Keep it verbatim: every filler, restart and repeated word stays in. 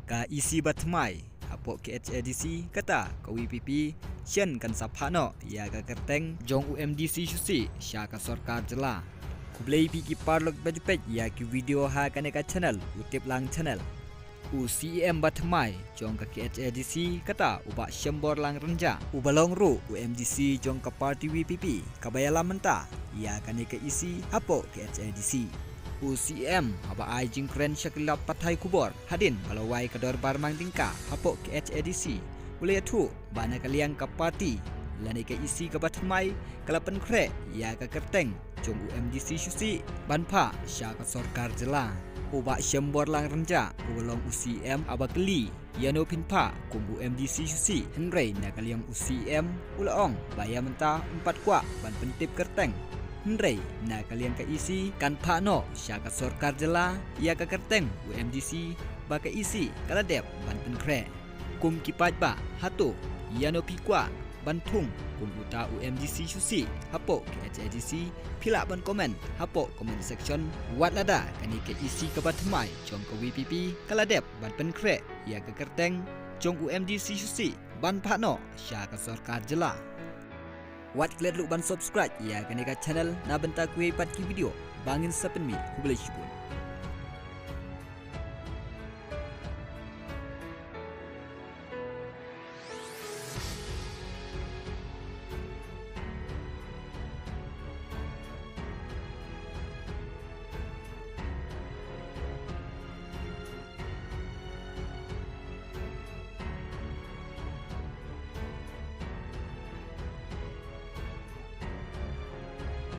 Ka E C ba thymmai hapoh K H A D C kata ka V P P shen kan sa phah noh ïa ka kyrteng jong u M D C shuh shuh sha ka sorkar jylla. Khublei phi ki paralok ba ju peit ïa ki video ha kane ka channel, u Tip Lang Channel. U C E M ba thymmai jong ka K H A D C kata u Bah Shemborlang Rynjah, uba long ruh u M D C jong ka party V P P, kaba ïalam mynta ïa kane ka E C hapoh K H A D C. U C E M haba ai jingkren sha ki lad pathai khubor hadien ba la wai ka dorbar mang tyngka hapoh K H A D C, u la ïathuh ba na ka liang ka party lane ka E C kaba thymmai ka la pynkhreh ïa ka kyrteng jong u M D C shuh shuh ban phah sha ka sorkar jylla. U Bah Shemborlang Rynjah, uba long u C E M, haba kylli ïano phin phah kum u M D C shuh shuh, hynrei na ka liang u C E M u la ong ba ïa mynta um pat kwah ban pyntip kyrteng, hynrei na ka liang ka E C kan phah noh sha ka sorkar jylla ïa ka kyrteng u M D C ba ka E C ka la dep ban pynkhreh. Kum ki paidbah, hato ïano phi kwah ban thung kum uta u M D C shuh shuh hapoh K H A D C? Phi lah ban comment hapoh comment section. Wat lada kane ka E C kaba thymmai jong ka V P P ka la dep ban pynkhreh ïa ka kyrteng jong u M D C shuh shuh ban phah noh sha ka sorkar jylla, wat klet ruh ban subscribe ïa kane ka channel na bynta kiwei pat ki video ba ngin sa pynmih. Khublei shibun.